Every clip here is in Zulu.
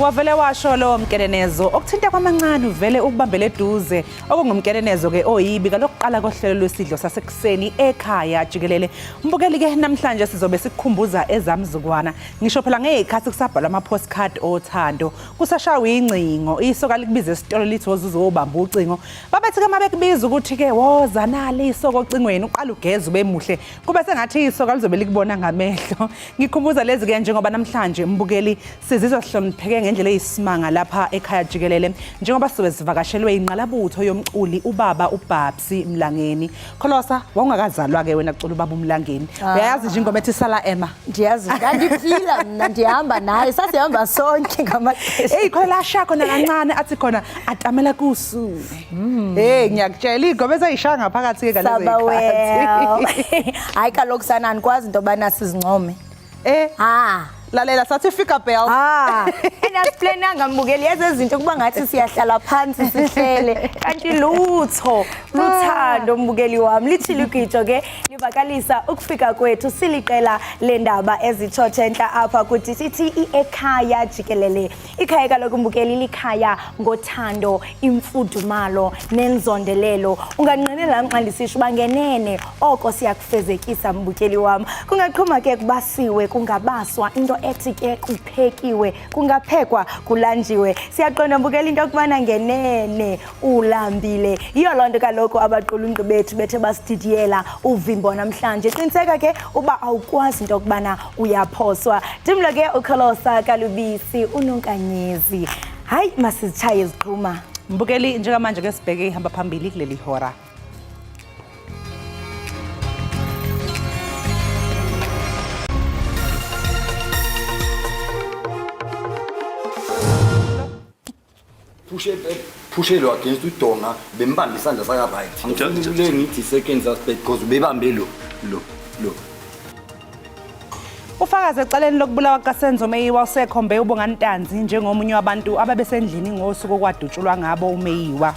Wavele washo lowo mkenenezo okuthinta kwamancane uvele ukubambele eduze okungumkenenezo ke oyibika lokuqala kohlelo lwesidlo sasekuseni ekhaya jikelele. Mbukeli ke namhlanje sizobe sikukhumbuza ezamzukwana. Ngisho phela ngezikhathi kusabhalwa ama postcard othando, kusashawa ingcingo, isoka likubiza esitolo lithi woza uzobamba ucingo. Babethi ke mabekubiza ukuthi ke woza nali isoka ocingweni uqala ugeze ube muhle kube sengathi isoka lizobe likubona ngamehlo. Ngikhumbuza lezi ke njengoba namhlanje mbukeli sizizwa sihlonipheke ngendlela eyisimanga lapha ekhaya jikelele njengoba sizobe sivakashelwe ingqalabutho yomculi ubaba uBabsy Mlangeni. Kholosa wawungakazalwa ke wena kucula ubaba uMlangeni. Uyayazi nje ingoma ethi sala ema. Ndiyazi ndandiphila mna ndihamba naye sasihamba sonke ngamaxesha. Hey khona lasha khona kancane athi khona atamela kusu. Hey ngiyakutshela igoma ezayishaya ngaphakathi ke ngalezo Saba well. zikhathi. Hayi kaloku sana andikwazi into yobana sizincome. Eh Ah. lalela sathi fika bell. Ah, and asiplananga mbukeli yazi izinto kuba ngathi siyahlala phansi sihlele kanti lutho luthando mbukeli wami lithi ligwijo ke livakalisa ukufika kwethu siliqela lendaba ezitshotshe entla apha kuthi sithi ekhaya jikelele. Ikhaya kaloku mbukeli likhaya ngothando, imfudumalo nenzondelelo. Unganqinela xa ndisitsho uba ngenene oko siyakufezekisa mbukeli wam. Kungaqhuma ke kubasiwe, kungabaswa into ethi ke kuphekiwe, kungaphekwa kulanjiwe. Siyaqonda mbukeli into yokubana ngenene ulambile. Yiyo loo nto kaloku abaqulunqi bethu bethe basididiyela uvimbo namhlanje. Qiniseka ke uba awukwazi into yokubana uyaphoswa. Ndimlo ke uKholosa Kalubisi uNonkanyezi. Hayi masizitshaye iziqhuma. Mbukeli njengamanje ke sibheke ihamba phambili kuleli hora. Phushe phushelwa against udonga bembamba isandla saka right. Ngifuna ngithi second suspect because ubebambe lo lo lo. Ufakazi ecaleni lokubulawa kukaSenzo Meyiwa usekhombe uBongani Ntanzi njengomunye wabantu ababesendlini ngosuku okwadutshulwa ngabo uMeyiwa.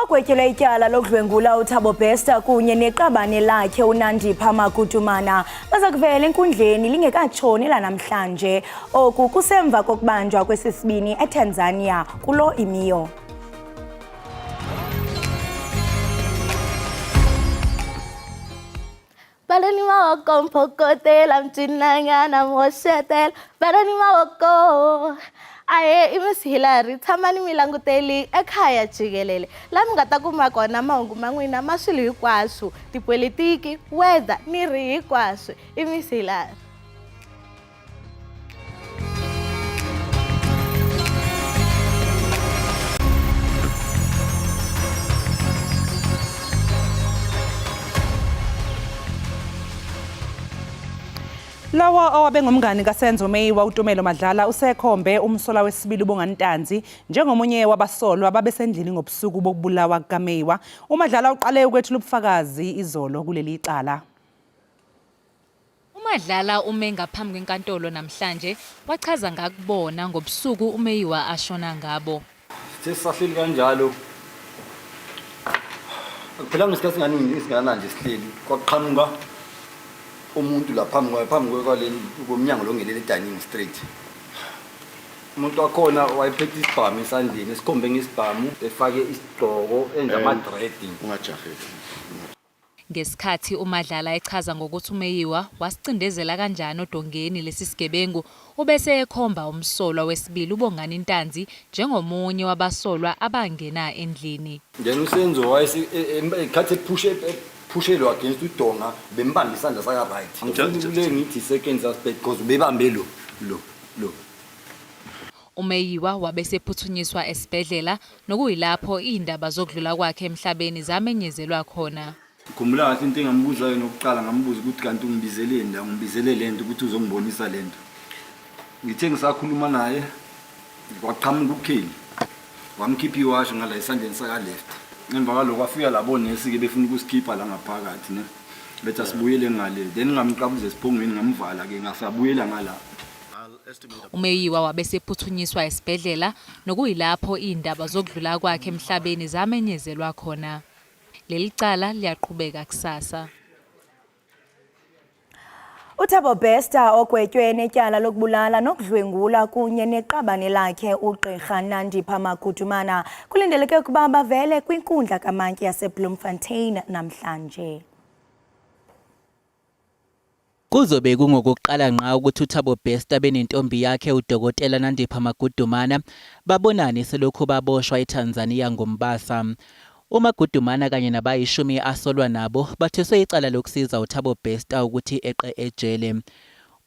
Ogwetyelwe ityala lokudlwengula uThabo Bester kunye neqabane lakhe uNandipha Magudumana baza kuvela enkundleni lingekatshoni lanamhlanje. Oku kusemva kokubanjwa kwesisibini eTanzania kulo imiyo. Balani mavoko mphokotela mcinanyana mi hoxetela balani mavoko ahee i Miss Hillary tshamani mi languteli ekhaya jikelele laha mi nga ta kuma kona mahungu ma n'wina ma swilo hinkwaswo tipolitiki weather ni ri hinkwaswo i Miss Hillary. Lawa owabe ngumngani kaSenzo Meyiwa uTumelo Madlala usekhombe umsolwa wesibili uBongani Ntanzi njengomunye wabasolwa ababesendlini ngobusuku bokubulawa kukaMeyiwa. UMadlala uqale ukwethula ubufakazi izolo kuleli cala. UMadlala ume ngaphambi kwenkantolo namhlanje wachaza ngakubona ngobusuku uMeyiwa ashona ngabo. Sithe sisahleli kanjalo akuphelanga isikhathi singaningi esingakanani nje sihleli kwaqhamuka umuntu la phambi phambi kwaleli komnyango lo ngenele dining straight. Umuntu wakhona wayephethe isibhamu esandleni esikhombe ngesibhamu efake isigqoko enza ama-dread. Ungajaheli. Ngesikhathi uMadlala echaza ngokuthi uMeyiwa wasicindezela kanjani odongeni lesi sigebengu, ubese ekhomba umsolwa wesibili uBongani Ntanzi njengomunye wabasolwa abangena endlini. Then uSenzo wayese ekhathi ephushe ephushelwa against udonga bembamba isandla saka right. Ngifuna ngithi second suspect because ubebambe lo lo lo. UMeyiwa wabe esephuthunyiswa esibhedlela nokuyilapho izindaba zokudlula kwakhe emhlabeni zamenyezelwa khona. Ngikhumbula kahle into engambuza yona yokuqala ngambuza ukuthi kanti ungibizeleni la ungibizele le nto ukuthi uzongibonisa le nto. Ngithe ngisakhuluma naye kwaqhamuka uKelly wamkhipha iwashi ngala esandleni saka-left. Emva kwaloko kwafika labo nesi-ke befuna ukusikhipha la ngaphakathi ne bethi asibuyele ngale then ngamqabuza esiphongweni ngamvala-ke ngasabuyela ngala. UMeyiwa wabe esephuthunyiswa esibhedlela nokuyilapho izindaba zokudlula kwakhe emhlabeni zamenyezelwa khona. Leli cala liyaqhubeka kusasa. UThabo Bester ogwetywe netyala lokubulala nokudlwengula kunye neqabane lakhe uGqirha Nandipha Magudumana kulindeleke ukuba bavele kwinkundla kamantyi yaseBloemfontein namhlanje. Kuzobe kungokokuqala ngqa ukuthi uThabo Bester benentombi yakhe uDokotela Nandipha Magudumana babonane selokhu baboshwa eTanzania ngoMbasa. UMagudumana kanye nabayishumi asolwa nabo bathweswe icala lokusiza uThabo Bester ukuthi eqe ejele.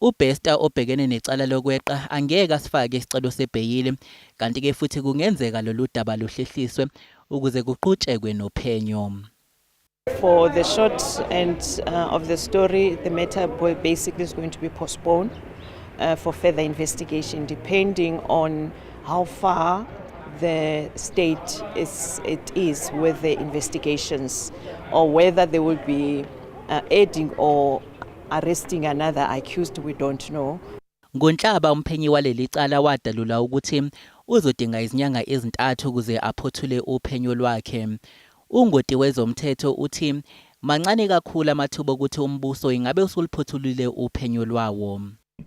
UBester obhekene necala lokweqa angeke asifake isicelo sebheyili kanti-ke futhi kungenzeka lolu daba luhlehliswe ukuze kuqhutshekwe nophenyo. For the short end of the story, the matter basically is going to be postponed for further investigation, depending on how far the state is, it is with the investigations, or whether they will be adding or arresting another accused, we don't know. NgoNhlaba umphenyi waleli cala wadalula ukuthi uzodinga izinyanga ezintathu ukuze aphothule uphenyo lwakhe. Ungoti wezomthetho uthi mancane kakhulu amathuba okuthi umbuso ingabe usuluphothulile uphenyo lwawo.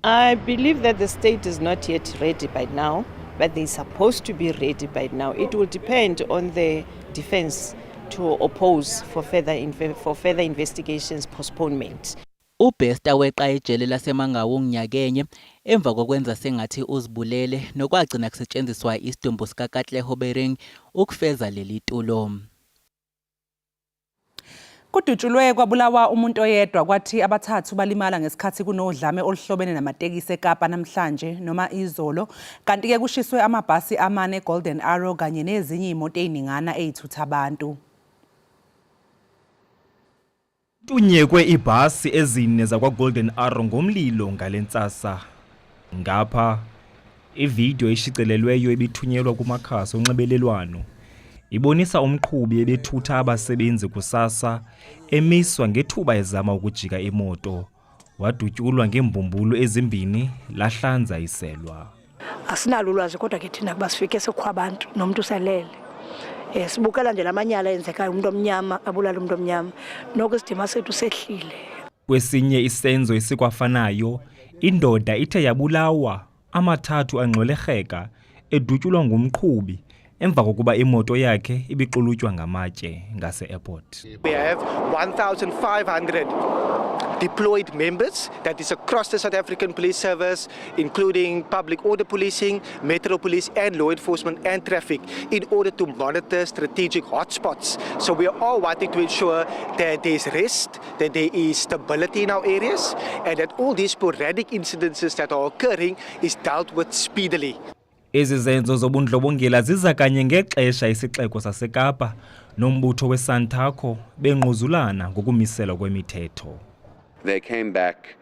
I believe that the state is not yet ready by now, but they're supposed to be ready by now. It will depend on the defense to oppose for further investigations postponement. UBester weqa ejele laseMangaung nyakenye emva kokwenza sengathi uzibulele nokwagcina kusetshenziswa isidumbu sikaKatleho Bereng ukufeza leli tulo. Kudutshulwe kwabulawa umuntu oyedwa kwathi abathathu balimala ngesikhathi kunodlame oluhlobene namatekisi eKapa namhlanje noma izolo, kanti-ke kushiswe amabhasi amane Golden Arrow kanye nezinye iy'moto ey'ningana ey'thutha abantu. Tunyekwe ibhasi ezine zakwa-Golden Arrow ngomlilo ngale ntsasa. Ngapha ividiyo eshicilelweyo ebithunyelwa kumakhasi onxibelelwano ibonisa umqhubi ebethutha abasebenzi kusasa emiswa ngethuba ezama ukujika imoto, wadutyulwa ngeembumbulu ezimbini, lahlanza iselwa. Asinalo ulwazi, kodwa ke thina kuba sifike sekho abantu nomntu uselele. Sibukela nje lamanyala enzekayo, umuntu omnyama abulala umuntu omnyama. Noko isidima sethu sehlile. Kwesinye isenzo esikwafanayo, indoda ithe yabulawa, amathathu angxwelerheka edutyulwa ngumqhubi emva kokuba imoto yakhe ibixulutywa ngamatye ngase-airport. We have 1,500 deployed members that is across the South African Police Service, including public order policing, metro police, and law enforcement and traffic, in order to monitor strategic hotspots. So we are all wanting to ensure that there is rest, that there is stability in our areas, and that all these sporadic incidences that are occurring is dealt with speedily. Ezi zenzo zobundlobongela ziza kanye ngexesha isixeko saseKapa nombutho weSantaco bengquzulana ngokumiselwa kwemithetho. They came back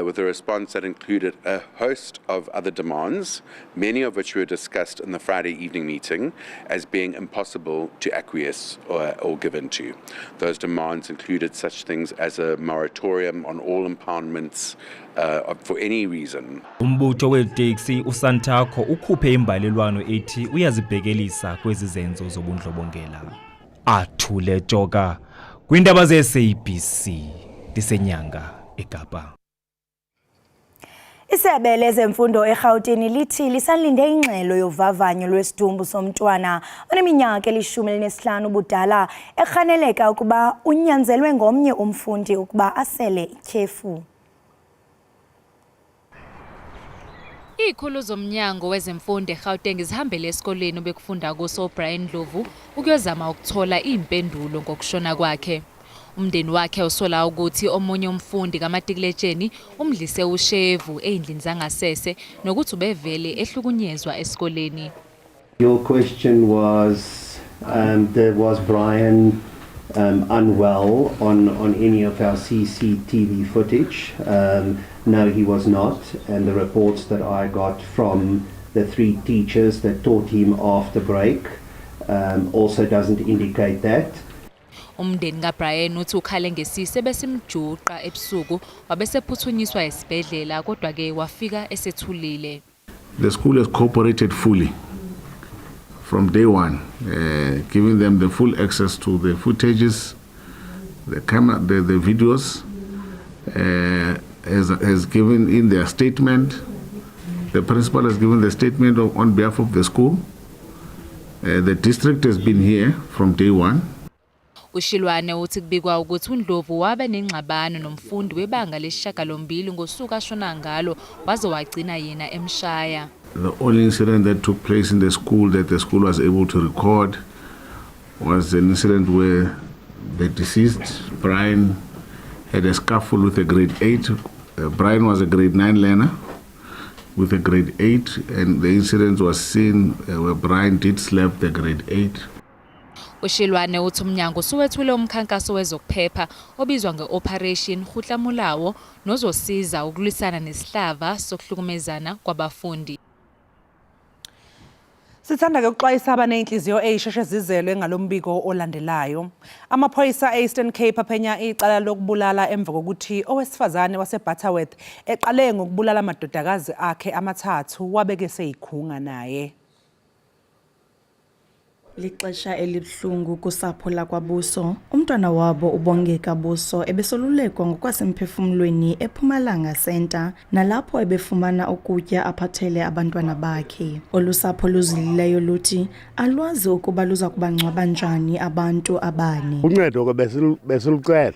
with a response that included a host of other demands, many of which were discussed in the Friday evening meeting as being impossible to acquiesce or give in to. Those demands included such things as a moratorium on all impoundments for any reason. Umbutho weeteksi uSantaco ukhuphe imbalelwano ethi uyazibhekelisa kwezi zenzo zobundlobongela. Athule Joka kwiindaba ze-SABC, ndiseNyanga eKapa. Isebe lezemfundo eGauteng lithi lisalinde ingxelo yovavanyo lwesidumbu somntwana oneminyaka eli-15 ubudala erhaneleka ukuba unyanzelwe ngomnye umfundi ukuba asele ityhefu. Izikhulu zomnyango wezemfundo eGauteng zihambele esikoleni obekufunda kuso uBrian Ndlovu ukuyozama ukuthola impendulo ngokushona kwakhe. Umndeni wakhe usola ukuthi omunye umfundi kamatikuletsheni umdlise ushevu ey'ndlini zangasese nokuthi ubevele ehlukunyezwa esikoleni. Your question was, there was Brian unwell on any of our CCTV footage? No, he was not. And the reports that I got from the three teachers that taught him after break also doesn't indicate that. Umndeni kaBrian uthi ukhale ngesisu ebesimjuqa ebusuku, wabesephuthunyiswa esibhedlela, kodwa-ke wafika esethulile. The school has cooperated fully from day one, giving them the full access to the footages, the camera, the videos, has, has given in their statement, the principal has given the statement of, on behalf of the school. The district has been here from day one. UShilwane uthi kubikwa ukuthi uNdlovu wabe nengxabano nomfundi webanga lesishiyagalombili ngosuku ashona ngalo waze wagcina yena emshaya. The only incident that took place in the school that the school was able to record was an incident where the deceased, Brian, had a scuffle with a grade 8. Brian was a grade 9 learner with a grade 8, and the incident was seen where Brian did slap the grade 8. UShilwane uthi umnyango usuwethule umkhankaso wezokuphepha obizwa nge-Operation Rutla nozosiza ukulwisana nesihlava sokuhlukumezana kwabafundi. Sithanda-ke ukuxwayisa abaney'nhliziyo ey'sheshe zizelwe ngalombiko olandelayo. Amaphoyisa e-Eastern Cape aphenya icala lokubulala emva kokuthi owesifazane waseButterworth eqale ngokubulala amadodakazi akhe amathathu wabeke seyikhunga naye. Lixesha elibuhlungu kusapho lakwaBuso. Umntwana wabo uBongeka Buso ebesolulekwa ngokwasemphefumlweni ePhumalanga Center nalapho ebefumana ukutya aphathele abantwana bakhe. Olu sapho luzilileyo luthi alwazi ukuba luza kubangcwaba njani abantu abane. Uncedo ke besilucela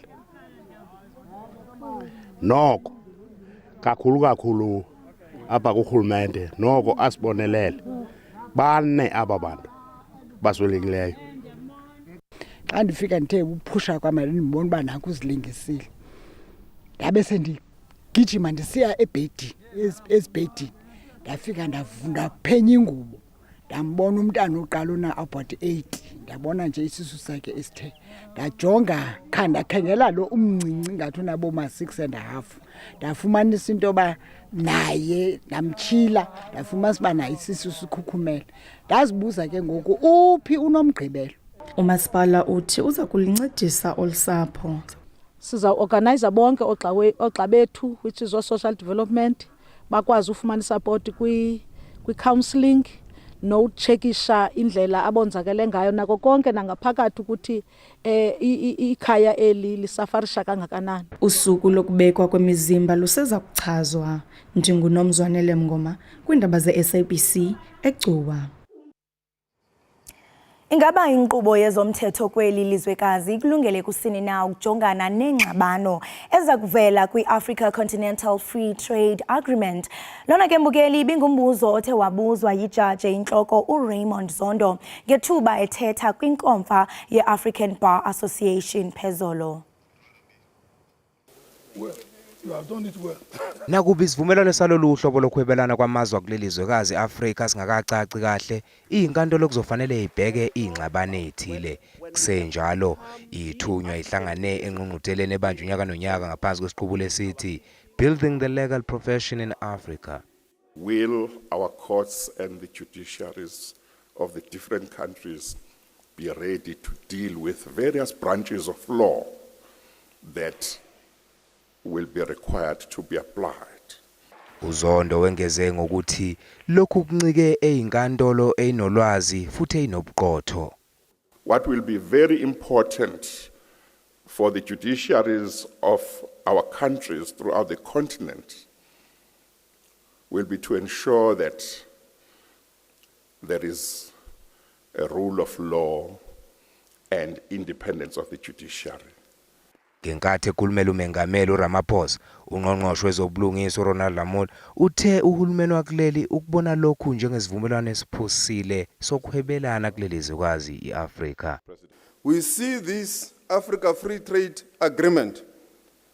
noko kakhulu kakhulu apha kurhulumente, noko asibonelele. Bane aba bantu baswelekileyo. Xa ndifika ndithe uphusha kwamali, ndibona uba nanku uzilingisile, ndabe sendigijima ndisiya ebhedini, ezibhedini. Ndafika ndaphenya ingubo, ndambona umntana oqala una about 8. Ndabona nje isisu sakhe esithe. Ndajonga kha ndakhangela lo umncinci, ngathi unabo ma-6 and a half. Ndafumanisa into yoba naye, ndamtyhila, ndafumanisa uba naye isisu sikhukhumele. Ndazibuza ke ngoku, uphi uNomgqibelo? Umasipala uthi uza kulincedisa olu sapho. Sizawuorganiza bonke oogxa bethu, which is oo-social development, bakwazi ufumana isupport kwi-counselling nokutshekisha indlela abonzakele ngayo nako konke nangaphakathi ukuthi ikhaya eli lisufferisha kangakanani. Usuku lokubekwa kwemizimba luseza kuchazwa. NdinguNomzwanele Mngoma kwiindaba ze-SABC eGcuwa. Ingaba inkqubo yezomthetho kweli lizwekazi ikulungele kusini na ukujongana neengxabano eza kuvela kwi-Africa Continental Free Trade Agreement? Lona ke, mbukeli, ibingumbuzo othe wabuzwa yijaji eyintloko uRaymond Zondo ngethuba ethetha kwinkomfa ye-African Bar Association phezolo. Well, you have done it well. Nakuba isivumelwano salolu hlobo lokuhwebelana kwamazwe akuleli zwekazi Afrika singakacaci kahle, inkantolo kuzofanele ibheke ingxabano ezithile. Kusenjalo, ithunywa ihlangane engqungqutheleni ebanjwa unyaka nonyaka ngaphansi kwesiqubulo esithi Building the Legal Profession in Africa. Will our courts and the judiciaries of the different countries be ready to deal with various branches of law that will be required to be applied? Uzondo wengeze ngokuthi lokhu kuncike ezinkantolo ezinolwazi futhi ezinobuqotho. What will be very important for the judiciaries of our countries throughout the continent will be to ensure that there is a rule of law and independence of the judiciary. Ngenkathi ekhulumela uMengameli uRamaphosa, ungqongqoshe wezobulungiswa uRonald Lamola uthe uhulumeni wakuleli ukubona lokhu njengesivumelwano esiphusile sokuhwebelana kuleli zwekazi iAfrika. We see this Africa Free Trade Agreement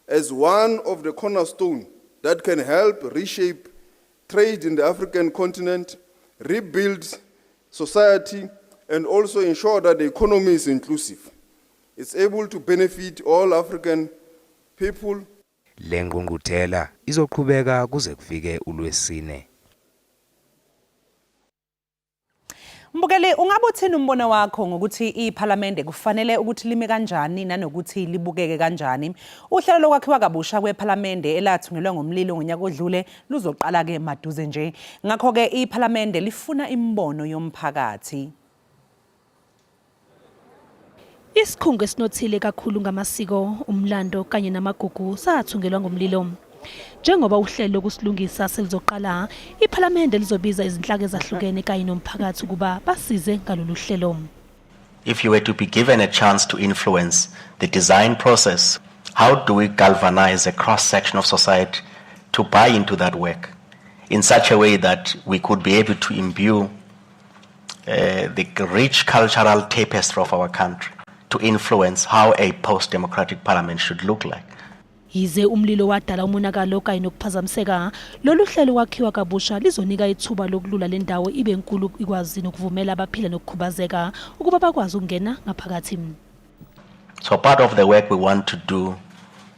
as one of the cornerstone that can help reshape trade in the African continent, rebuild society, and also ensure that the economy is inclusive. It's able to benefit all African people. Le ngqungquthela izoqhubeka kuze kufike uLwesine. Mbukeli, ungabe uthini umbono wakho ngokuthi iphalamende kufanele ukuthi lime kanjani nanokuthi libukeke kanjani? Uhlelo lokwakhiwa kabusha kwephalamende elathungelwa ngomlilo ngonyaka odlule luzoqala-ke maduze nje. Ngakho-ke iphalamende lifuna imibono yomphakathi. Isikhungo esinothile kakhulu ngamasiko, umlando kanye namagugu sathungelwa ngomlilo. Njengoba uhlelo lokusilungisa selizoqala, iPhalamende lizobiza izinhlaka ezahlukene kanye nomphakathi ukuba basize ngalolu hlelo. If you were to be given a chance to influence the design process, how do we galvanize a cross-section of society to buy into that work in such a way that we could be able to imbue the rich cultural tapestry of our country to influence how a post-democratic parliament should look like? Yize umlilo wadala umonakalo kanye nokuphazamiseka, lolu hlelo kwakhiwa kabusha lizonika ithuba lokulula le ndawo ibe nkulu ikwazi nokuvumela abaphila nokukhubazeka ukuba bakwazi ukungena ngaphakathi. So part of the work we want to do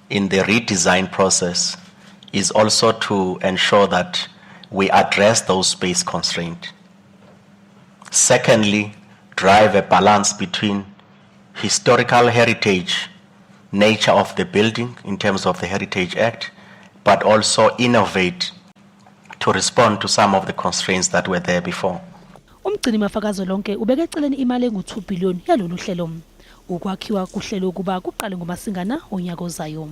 in the redesign process is also to ensure that we address those space constraints. Secondly, drive a balance between historical heritage, nature of the building in terms of the Heritage Act, but also innovate to respond to some of the constraints that were there before. Umgcini mafa kazwelonke ubeke eceleni imali engu-2 billion yalolu hlelo. Ukwakhiwa kuhlelo ukuba kuqale ngoMasingana onyaka ozayo.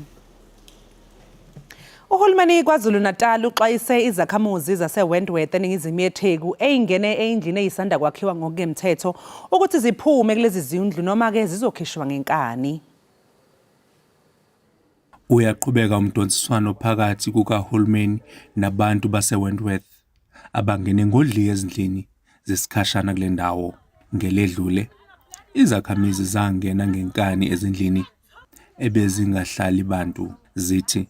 Uhulumeni KwaZulu-Natal uxwayise izakhamuzi zaseWentworth eningizimu yeTheku eyingene eyindlini eyisanda kwakhiwa ngokungemthetho ukuthi ziphume kulezi zindlu noma-ke zizokhishwa ngenkani. Uyaqhubeka umdonsiswano phakathi kukahulumeni nabantu baseWentworth abangene ngodli ezindlini zesikhashana kule ndawo. Ngeledlule, izakhamizi zangena ngenkani ezindlini ebezingahlali bantu zithi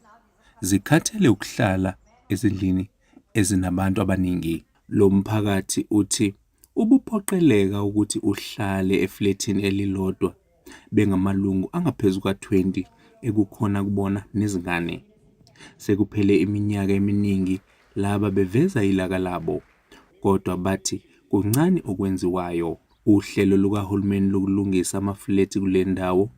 zikhathele ukuhlala ezindlini ezinabantu abaningi. Lo mphakathi uthi ubuphoqeleka ukuthi uhlale eflethini elilodwa bengamalungu angaphezu kuka-20 ekukhona kubona nezingane. Sekuphele iminyaka eminingi laba beveza ilaka labo, kodwa bathi kuncane okwenziwayo. Uhlelo lukahulumeni lokulungisa amaflethi kule ndawo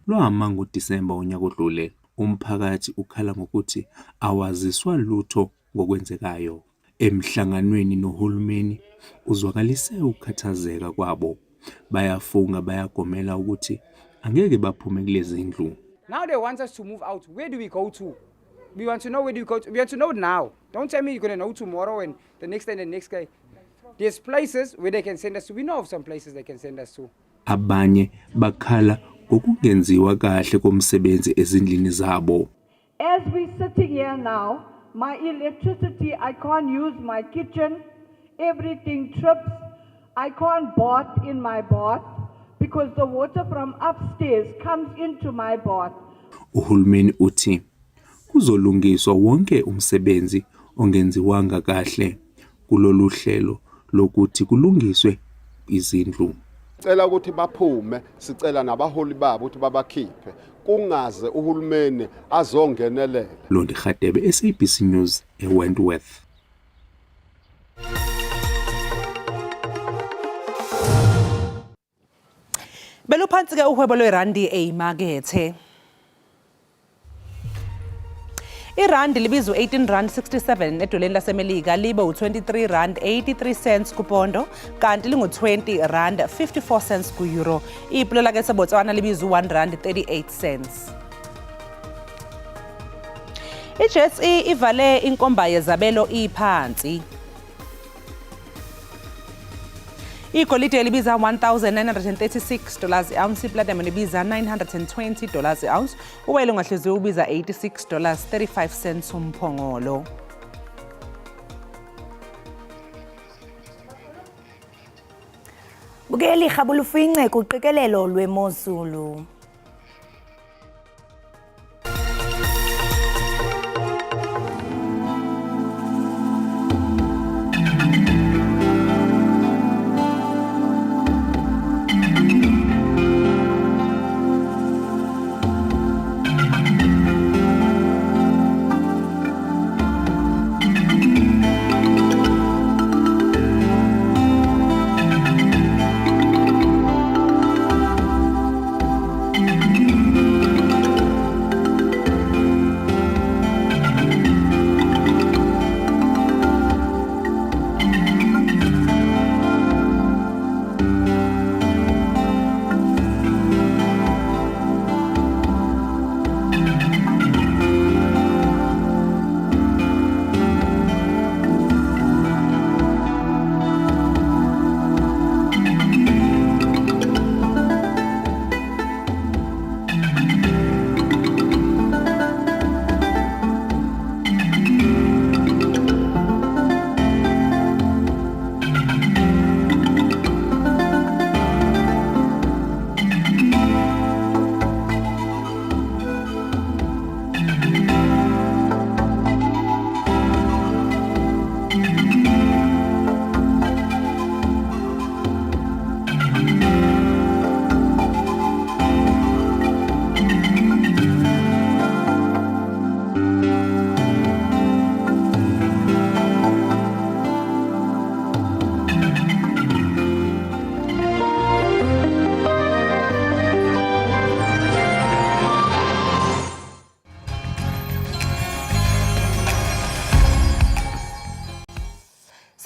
lwama ngoDisemba wonyaka odlule. Umphakathi ukhala ngokuthi awaziswa lutho ngokwenzekayo. Emhlanganweni nohulumeni uzwakalise ukukhathazeka kwabo. Bayafunga bayagomela ukuthi angeke baphume kulezi ndlu. Now they want us to move out. Where do we go to? We want to know where do we go to. We want to know now. Don't tell me you're going to know tomorrow and the next day and the next day. There's places where they can send us to. We know of some places they can send us to. Abanye bakhala ngokungenziwa kahle komsebenzi ezindlini zabo. As we're sitting here now, my electricity, I can't use my kitchen. Everything trips. I can't bath in my bath because the water from upstairs comes into my bath. Uhulumeni uthi kuzolungiswa wonke umsebenzi ongenziwanga kahle kulolu hlelo lokuthi kulungiswe izindlu. Cela ukuthi baphume, sicela nabaholi babo ukuthi babakhiphe, kungaze uhulumeni azongenelela. Londi Radebe, SABC News, eWentworth. Beluphansi-ke uhwebo lwerandi eyimakethe. Irandi libizwa 18 rand 67 edoleni laseMelika, libe u-23 rand 83 cents kupondo, kanti lingu-20 rand 54 cents ku-euro. Ipula laseBotswana libizwa u-1 rand 38 cents. I-JSE ivale inkomba yezabelo iphansi. Igolide libiza $1936 i-ounce, iplatinum libiza $920 i-ounce, uwele ongahluziwe ubiza $86 35 cents umphongolo. Bukeli rhabulufince kuqikelelo lwemozulu.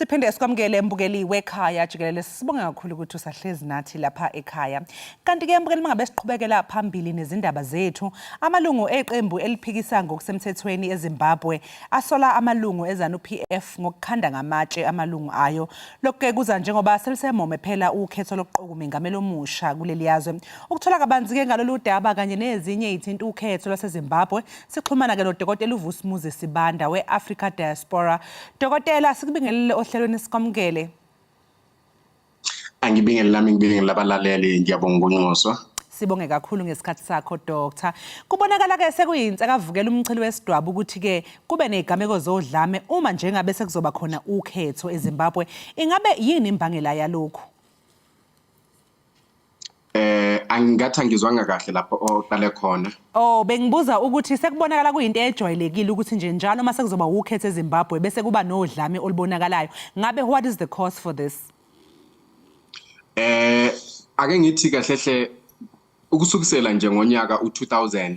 Siphinde sikwamukele mbukeli wekhaya jikelele, sibonge kakhulu ukuthi usahlezi nathi lapha ekhaya. Kanti-ke mbukeli, mangabe siqhubekela phambili nezindaba zethu, amalungu eqembu eliphikisa ngokusemthethweni eZimbabwe asola amalungu eZANU-PF ngokukhanda ngamatshe amalungu ayo. Lokhu-ke kuza njengoba selisemome phela ukhetho lokuqoka umengameli omusha kuleli yazwe. Ukuthola kabanzi-ke ngalolu daba kanye nezinye izithinta ukhetho lwaseZimbabwe, sixhumana-ke noDokotela uVusumuzi Sibanda we-Africa Diaspora. Dokotela, sikubingelele ohlelweni, sikwamukele. Angibingelele nami, ngibingelele abalaleli, ngiyabonga ukunxuswa. Sibonge kakhulu ngesikhathi sakho, Doctor. Kubonakala ke sekuyinsakavukela umchilo wesidwabu ukuthi ke kube nezigameko zodlame uma njengabe sekuzoba khona ukhetho eZimbabwe. Ingabe yini imbangela yalokhu? Angingathi angizwanga kahle lapho oqale khona. Oh, bengibuza ukuthi sekubonakala kuyinto ejwayelekile ukuthi nje njalo uma sekuzoba ukhetho eZimbabwe bese kuba nodlame olubonakalayo. Ngabe what is the cause for this? Ake ngithi kahle hle, ukusukisela nje ngonyaka u2000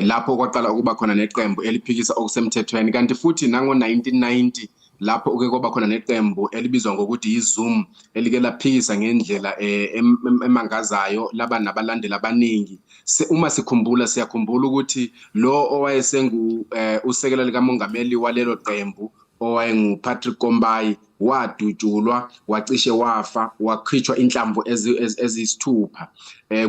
lapho kwaqala ukuba khona neqembu eliphikisa okusemthethweni, kanti futhi nango 1990 lapho uke kwaba khona neqembu elibizwa ngokuthi yiZUM elike laphikisa ngendlela emangazayo, laba nabalandeli abaningi. Uma sikhumbula, siyakhumbula ukuthi lo owayesengu usekela likamongameli walelo qembu, owayengu-Patrick Kombayi, wadutshulwa wacishe wafa, wakhitshwa inhlamvu eziyisithupha.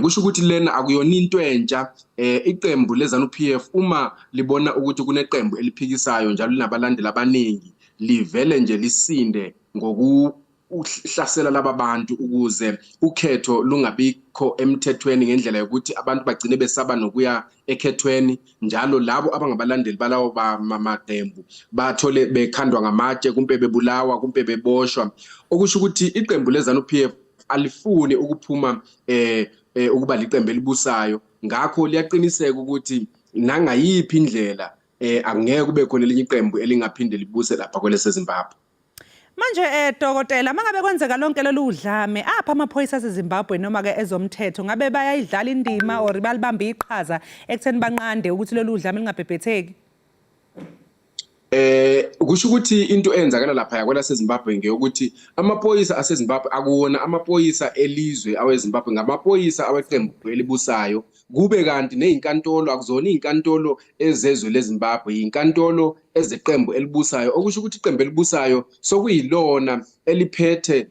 Kusho ukuthi lena akuyona into entsha. Iqembu leZANU PF uma libona ukuthi kuneqembu eliphikisayo njalo linabalandeli abaningi, livele nje lisinde ngokuhlasela laba bantu ukuze ukhetho lungabikho emthethweni, ngendlela yokuthi abantu bagcine besaba nokuya ekhethweni, njalo labo abangabalandeli balawo maqembu bathole bekhandwa ngamatshe, kumpe bebulawa, kumpe beboshwa, okusho ukuthi iqembu leZANU PF alifuni ukuphuma ukuba liqembu elibusayo. Ngakho liyaqiniseka ukuthi nangayiphi indlela angeke kube khona elinye iqembu elingaphinde libuse lapha kweleseZimbabwe. Manje dokotela, mangabe kwenzeka lonke lolu dlame, apha amaphoyisa aseZimbabwe noma ke ezomthetho, ngabe bayayidlala indima or balibamba iqhaza ekutheni banqande ukuthi lolu dlame lingabhebhetheki? Kusho ukuthi into eyenzakala lapha kwelaseZimbabwe ngeyokuthi amaphoyisa aseZimbabwe akuwona amaphoyisa elizwe aweZimbabwe, ngamaphoyisa aweqembu elibusayo. Kube kanti nezinkantolo akuzona izinkantolo ezezwe leZimbabwe, izinkantolo ezeqembu elibusayo, okusho ukuthi iqembu elibusayo sokuyilona eliphethe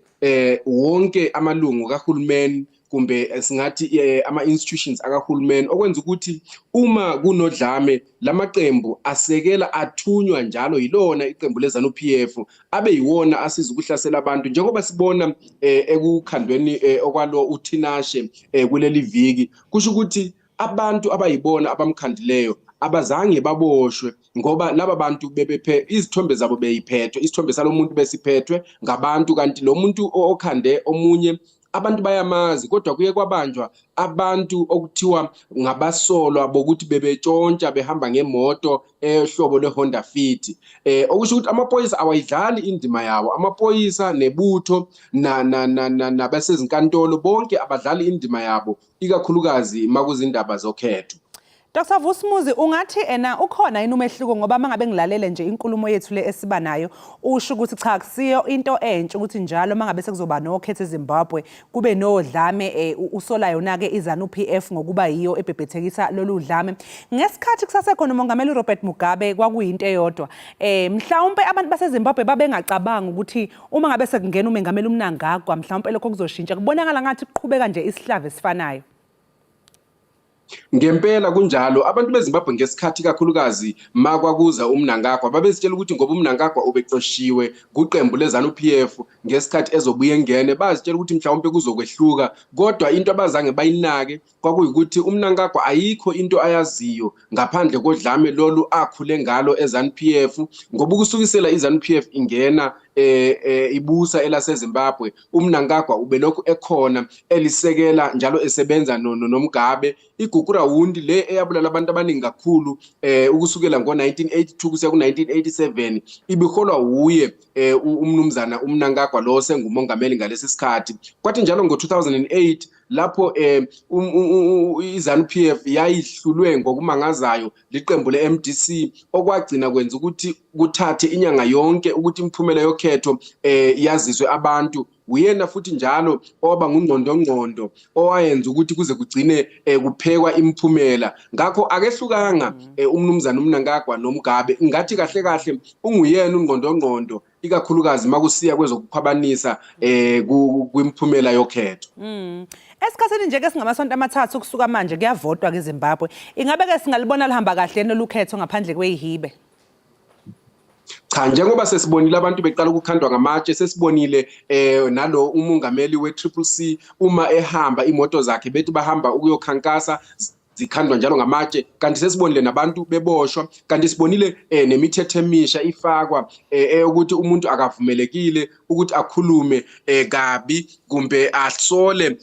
wonke amalungu kahulumeni, kumbe singathi ama-institutions akahulumeni, okwenza ukuthi uma kunodlame lamaqembu asekela athunywa njalo yilona iqembu leZANU PF, abe yiwona asiza ukuhlasela abantu, njengoba sibona ekukhandweni okwalo uTinashe kuleli viki. Kusho ukuthi abantu abayibona abamkhandileyo abazange baboshwe, ngoba laba bantu bebephe izithombe zabo, beyiphethwe isithombe salomuntu besiphethwe ngabantu, kanti lo muntu okhande omunye abantu bayamazi, kodwa kuye kwabanjwa abantu okuthiwa ngabasolwa bokuthi bebetshontsha behamba ngemoto ehlobo lwe-Honda Fit, okusho ukuthi amaphoyisa awayidlali indima yawo. Amaphoyisa nebutho nabasezinkantolo bonke abadlali indima yabo, ikakhulukazi makuzindaba zokhetho. Dr Vusumuzi, ungathi ena ukhona yini umehluko, ngoba mangabe ngilalele nje inkulumo yethu le esiba nayo, usho ukuthi cha, kusiyo into entsha ukuthi njalo mangabe sekuzoba nokhetho eZimbabwe kube nodlame, usola yona ke iZANU PF ngokuba yiyo ebhebhethekisa lolu dlame. Ngesikhathi kusasekhona umongameli uRobert Mugabe kwakuyinto eyodwa. Mhlawumbe abantu baseZimbabwe babengacabanga ukuthi uma ngabe sekungena umengameli uMnangagwa mhlawumbe lokho kuzoshintsha. Kubonakala ngathi kuqhubeka nje isihlava esifanayo. Ngempela kunjalo, abantu beZimbabwe ngesikhathi kakhulukazi makwakuza uMnangagwa babezitshela ukuthi ngoba uMnangagwa ubexoshiwe kuqembu leZANU PF, ngesikhathi ezobuye engene bazitshela ukuthi mhlawumbe kuzokwehluka, kodwa into abazange bayinake kwakuyikuthi uMnangagwa ayikho into ayaziyo ngaphandle kodlame lolu akhule ngalo eZANU PF, ngoba ukusukisela iZANU PF ingena ibusa elaseZimbabwe, uMnangagwa ubelokhu ekhona elisekela njalo esebenza noMugabe. IGukurahundi le eyabulala abantu abaningi kakhulu ukusukela ngo-1982 kusiya ku-1987 ibiholwa wuye umnumzana uMnangagwa lo sengumongameli ngalesi sikhathi. Kwathi njalo ngo-2008 lapho eh iZANU PF yayihlulwe ngokumangazayo liqembu le-MDC, okwagcina kwenza ukuthi kuthathe inyanga yonke ukuthi imiphumela yokhetho yaziswe abantu. Uyena futhi njalo owaba ngungqondongqondo owayenza ukuthi kuze kugcine kuphekwa imiphumela. Ngakho akehlukanga umnumzana uMnangagwa noMugabe, ngathi kahle kahle unguyena ungqondongqondo, ikakhulukazi makusiya kwezokukhwabanisa kwimiphumela yokhetho. Esikhathini nje ke singamasonto 3 kusuka manje kuyavotwa ke eZimbabwe. Ingabe ke singalibona lihamba kahle nolukhetho ngaphandle kweyihibe? Cha, njengoba sesibonile abantu beqala ukukhandwa ngamatshe, sesibonile nalo umongameli we-Triple C uma ehamba imoto zakhe bethi bahamba ukuyokhankasa zikhandwa njalo ngamatshe, kanti sesibonile nabantu beboshwa, kanti sibonile nemithetho emisha ifakwa eyokuthi umuntu akavumelekile ukuthi akhulume kabi kumbe asole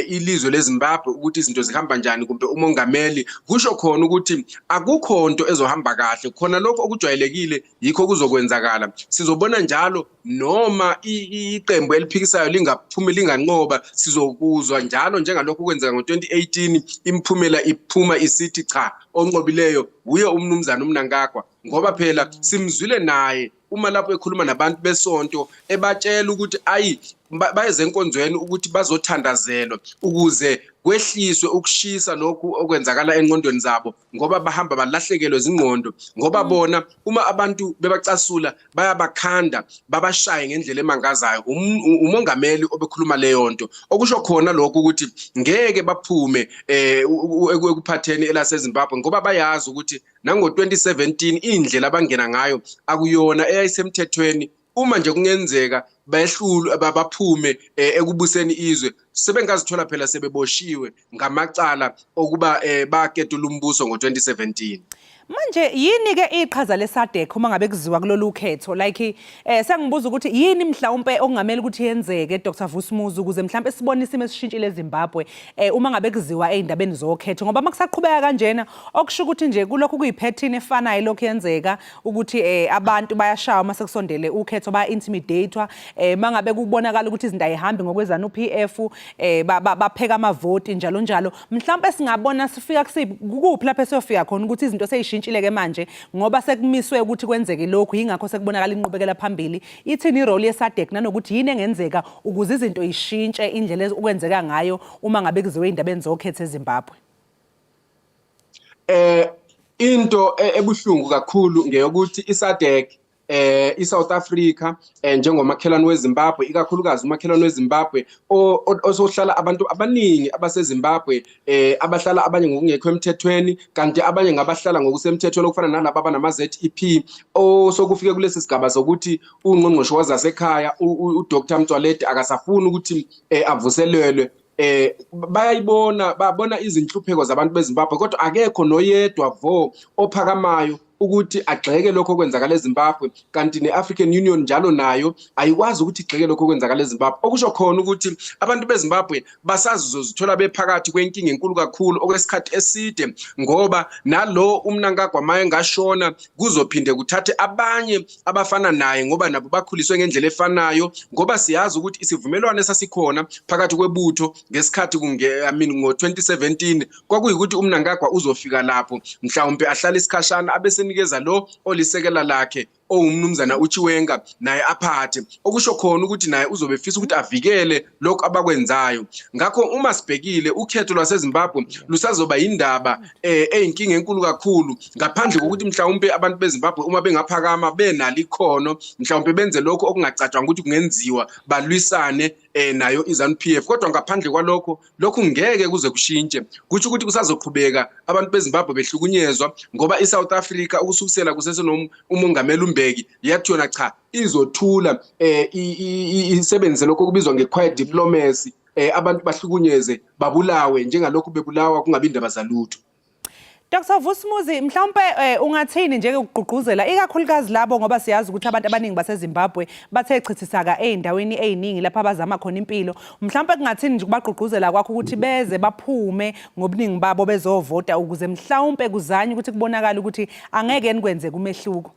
ilizwe leZimbabwe ukuthi izinto zihamba njani kumbe umongameli. Kusho khona ukuthi akukho nto ezohamba kahle, khona lokho okujwayelekile yikho kuzokwenzakala. Sizobona njalo noma iqembu eliphikisayo lingaphumi linganqoba, sizokuzwa njalo njengalokhu kwenzeka ngo-2018 imiphumela iphuma isithi cha, onqobileyo uye umnumzana uMnangagwa, ngoba phela simzwile naye uma lapho ekhuluma nabantu besonto ebatshela ukuthi ayi bayeze enkonzweni ukuthi bazothandazelwa ukuze kwehliswe ukushisa lokhu okwenzakala engqondweni zabo, ngoba bahamba balahlekelwe zingqondo, ngoba bona uma abantu bebacasula bayabakhanda babashaye ngendlela emangazayo. Umongameli obekhuluma leyo nto, okusho khona lokho ukuthi ngeke baphume ekuphatheni elaseZimbabwe, ngoba bayazi ukuthi nango-2017 indlela abangena ngayo akuyona eyayisemthethweni. Uma nje kungenzeka behlulwe baphume ekubuseni izwe, sebengazithola phela sebeboshiwe ngamacala okuba baketula umbuso ngo-2017. Manje yini ke iqhaza leSADC uma ngabe kuziwa kulolu khetho? Like sengibuza ukuthi yini mhlawumbe okungamele ukuthi yenzeke, Dr Vusumuzi, ukuze mhlawumbe sibone isimo esishintshile eZimbabwe uma ngabe kuziwa ezindabeni zokhetho, ngoba makusaqhubeka kanjena okusho ukuthi nje kulokhu kuyipattern efanayo lokhu yenzeka ukuthi abantu bayashawa uma sekusondele ukhetho, baya-intimidatewa mangabe kubonakala ukuthi izinto ayihambi ngokweZANU PF, bapheka amavoti njalo njalo. Mhlawumbe singabona sifika kusiphi, kukuphi lapho esiyofika khona ukuthi izinto seyishintshile ke manje ngoba sekumiswe ukuthi kwenzeke lokhu, yingakho sekubonakala inqubekela phambili. Ithini irole yeSADC nanokuthi yini engenzeka ukuze izinto ishintshe indlela okwenzeka ngayo uma ngabe kuziwe indabeni zokhetho eZimbabwe? Into ebuhlungu kakhulu ngeyokuthi iSADC, iSouth Africa njengomakhelwane weZimbabwe, ikakhulukazi umakhelwane weZimbabwe osohlala abantu abaningi abaseZimbabwe, abahlala abanye ngokungekho emthethweni kanti abanye ngabahlala ngokusemthethweni okufana nalaba abanama ZEP, osokufike kulesi sigaba sokuthi ungqongqoshe wazasekhaya uDr Mtswaledi akasafuni ukuthi avuselelwe. Bayayibona, babona izinhlupheko zabantu beZimbabwe, kodwa akekho noyedwa vo ophakamayo ukuthi agxeke lokho okwenzakala eZimbabwe, kanti ne-African Union njalo nayo ayikwazi ukuthi igxeke lokho okwenzakala eZimbabwe, okusho khona ukuthi abantu beZimbabwe basazozithola bephakathi kwenkinga enkulu kakhulu okwesikhathi eside, ngoba nalo uMnangagwa maye ngashona kuzophinde kuthathe abanye abafana naye, ngoba nabo bakhuliswe ngendlela efanayo, ngoba siyazi ukuthi isivumelwano esasikhona phakathi kwebutho ngesikhathi I mean ngo-2017 kwakuyikuthi uMnangagwa uzofika lapho mhlawumbe ahlale isikhashana abesenikeza lo olisekela lakhe owumnumzana uChiwenga naye aphathe, okusho khona ukuthi naye uzobe efisa ukuthi avikele lokhu abakwenzayo. Ngakho uma sibhekile ukhetho lwaseZimbabwe lusazoba yindaba eyinkinga enkulu kakhulu, ngaphandle kokuthi mhlawumbe abantu beZimbabwe uma bengaphakama benalo ikhono mhlawumbe benze lokhu okungacatshangwa ukuthi kungenziwa, balwisane nayo iZANU PF, kodwa ngaphandle kwalokho lokhu ngeke kuze kushintshe. Kusho ukuthi kusazoqhubeka abantu beZimbabwe behlukunyezwa, ngoba iSouth Africa ukusukisela kusese umongameli uMbeki yathi yona cha, izothula isebenzise lokho okubizwa nge-quiet diplomacy, abantu bahlukunyeze babulawe njengalokhu bebulawa kungabi indaba zalutho. Dr Vusumuzi, mhlawumbe ungathini nje ukugqugquzela ikakhulukazi labo, ngoba siyazi ukuthi abantu abaningi baseZimbabwe bathe chithisaka ey'ndaweni ey'ningi lapho abazama khona impilo. Mhlawumbe kungathini nje ukubagqugquzela kwakho ukuthi beze baphume ngobuningi babo bezovota, ukuze mhlawumbe kuzanywe ukuthi kubonakale ukuthi angeke nikwenzeke umehluko?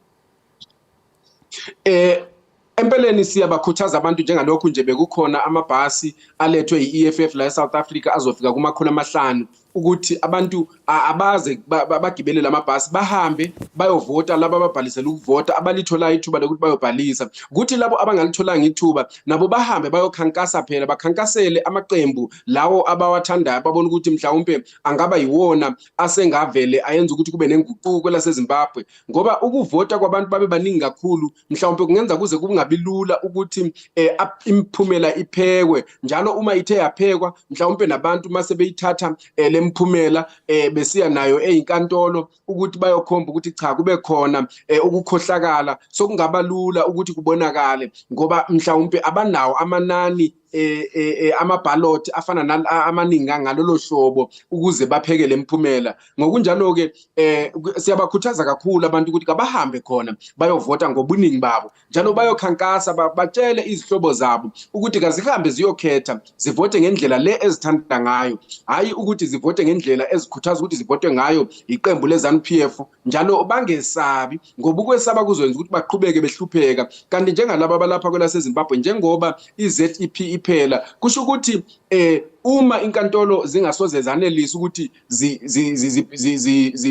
Empeleni siyabakhuthaza abantu njengalokhu nje bekukhona amabhasi alethwe yi-EFF la eSouth Africa azofika kuma-500 ukuthi abantu abaze bagibele lamabhasi bahambe bayovota laba ababhalisela ukuvota abalitholayo ithuba lokuthi bayobhalisa kuthi labo abangalitholanga ithuba nabo bahambe bayokhankasa phela bakhankasele amaqembu lawo abawathandayo babona ukuthi mhlawumpe angaba yiwona asengavele ayenza ukuthi kube nenguquko kwelaseZimbabwe ngoba ukuvota kwabantu babe baningi kakhulu mhlawumbe kungenza kuze kungabi lula ukuthi eh, imiphumela iphekwe njalo uma ithe yaphekwa mhlawumbe nabantu mase beyithatha eh, lemphumela eh, besiya nayo eyinkantolo ukuthi bayokhomba ukuthi cha kube khona ukukhohlakala sokungaba lula ukuthi kubonakale ngoba mhlawumbe abanawo amanani eh, eh, eh amaballot afana amaningi ngalolo hlobo ukuze bapheke lemphumela ngokunjalo ke eh siyabakhuthaza kakhulu abantu ukuthi kabahambe khona bayovota ngobuningi babo njalo bayokhankasa batshele izihlobo zabo ukuthi kazihambe ziyokhetha zivote ngendlela le ezithanda ngayo hayi ukuthi zivote ngendlela ezikhuthaza ukuthi zivote ngayo iqembu leZANU PF njalo bangesabi ngoba ukwesaba kuzokwenza ukuthi baqhubeke behlupheka kanti njengalaba abalapha kwelaseZimbabwe njengoba i-ZEP iphela kusho ukuthi eh uma inkantolo zingasoze zanelisa ukuthi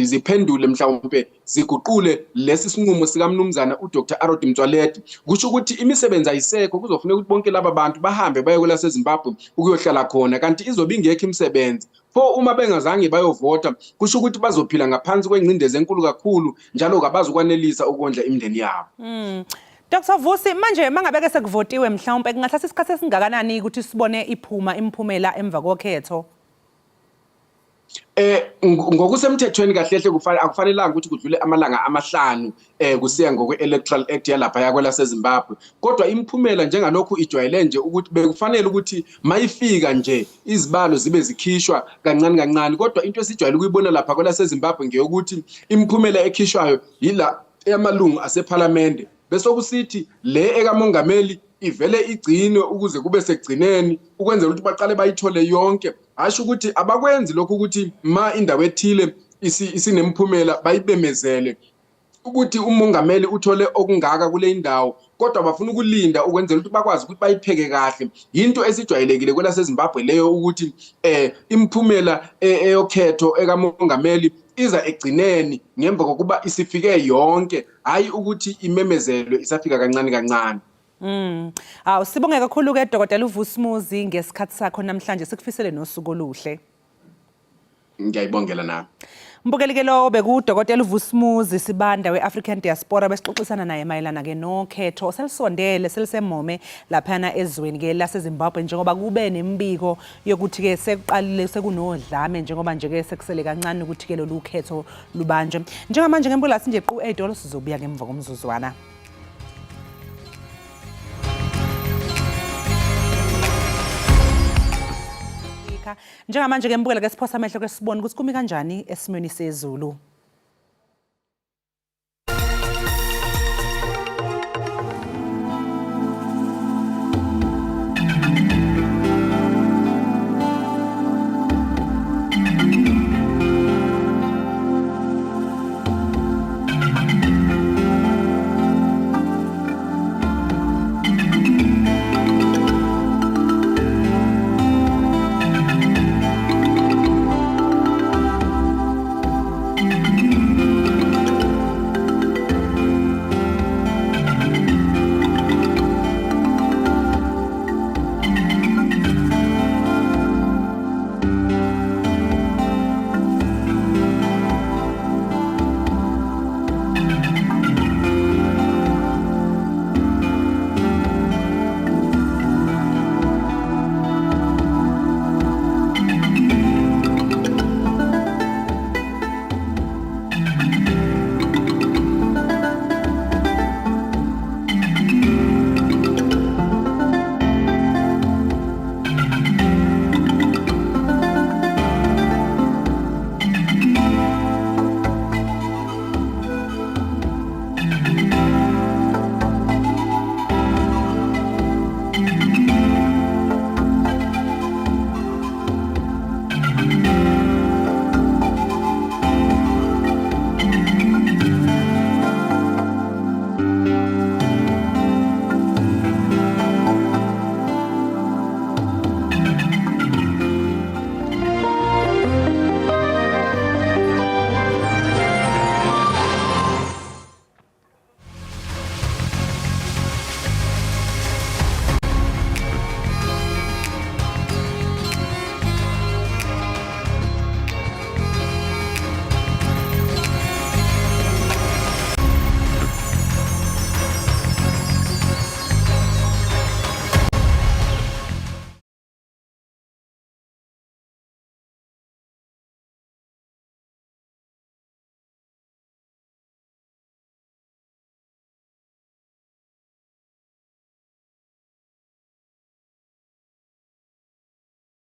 ziphendule mhlawumbe ziguqule lesi sinqumo sikamnumzana uDr Arod Mtswaledi kusho ukuthi imisebenzi ayisekho kuzofuneka ukuthi bonke laba bantu bahambe baye kwelaseZimbabwe ukuyohlala khona kanti izobe ingekho imisebenzi Pho uma bengazange bayovota kusho ukuthi bazophila ngaphansi kwengcindezi enkulu kakhulu njalo kabazi ukwanelisa ukondla imindeni yabo. Dr Vusi manje mangabe ke sekuvotiwe mhlawumbe kungathatha isikhathi esingakanani ukuthi sibone iphuma imiphumela emva kokhetho? Eh ngokusemthethweni kahle hle kufanele akufanelanga ukuthi kudlule amalanga amahlanu eh kusiya ngokwe-Electoral Act yalapha yakwelaseZimbabwe kodwa imiphumela njengalokhu ijwayele nje ukuthi bekufanele ukuthi mayifika nje izibalo zibe zikhishwa kancane kancane kodwa into esijwayele ukuyibona lapha kwelaseZimbabwe ngeyokuthi imiphumela ekhishwayo yila eyamalungu asephalamende bese kusithi le ekamongameli ivele igcinwe ukuze kube sekugcineni ukwenzela ukuthi baqale bayithole yonke hasho ukuthi abakwenzi lokhu ukuthi ma indawo ethile isinemphumela bayibemezele ukuthi umongameli uthole okungaka kule ndawo kodwa bafuna ukulinda ukwenzela ukuthi bakwazi ukuthi bayipheke kahle yinto esijwayelekile kwelaseZimbabwe leyo ukuthi eh imiphumela eh, eyokhetho ekamongameli iza egcineni ngemva kokuba isifike yonke hayi ukuthi imemezelwe isafika kancane kancane Awu sibonge kakhulu ke Dokotela uVusimuzi ngesikhathi sakho namhlanje sikufisele nosuku oluhle. Ngiyayibongela nami. Mbukeli ke lo bekudokotela uVusimuzi Sibanda we-African Diaspora besixoxisana naye mayelana ke nokhetho selisondele selisemome laphana ezweni ke laseZimbabwe njengoba kube nemibiko yokuthi ke sekuqalile sekunodlame njengoba nje ke sekusele kancane ukuthi ke lolu khetho lubanjwe. Njengamanje ngempela sinje qu eyitolo sizobuya ngemva komzuzwana. Njengamanje ke mbukela ke siphosa amehlo ke sibone ukuthi kumi kanjani esimweni sezulu.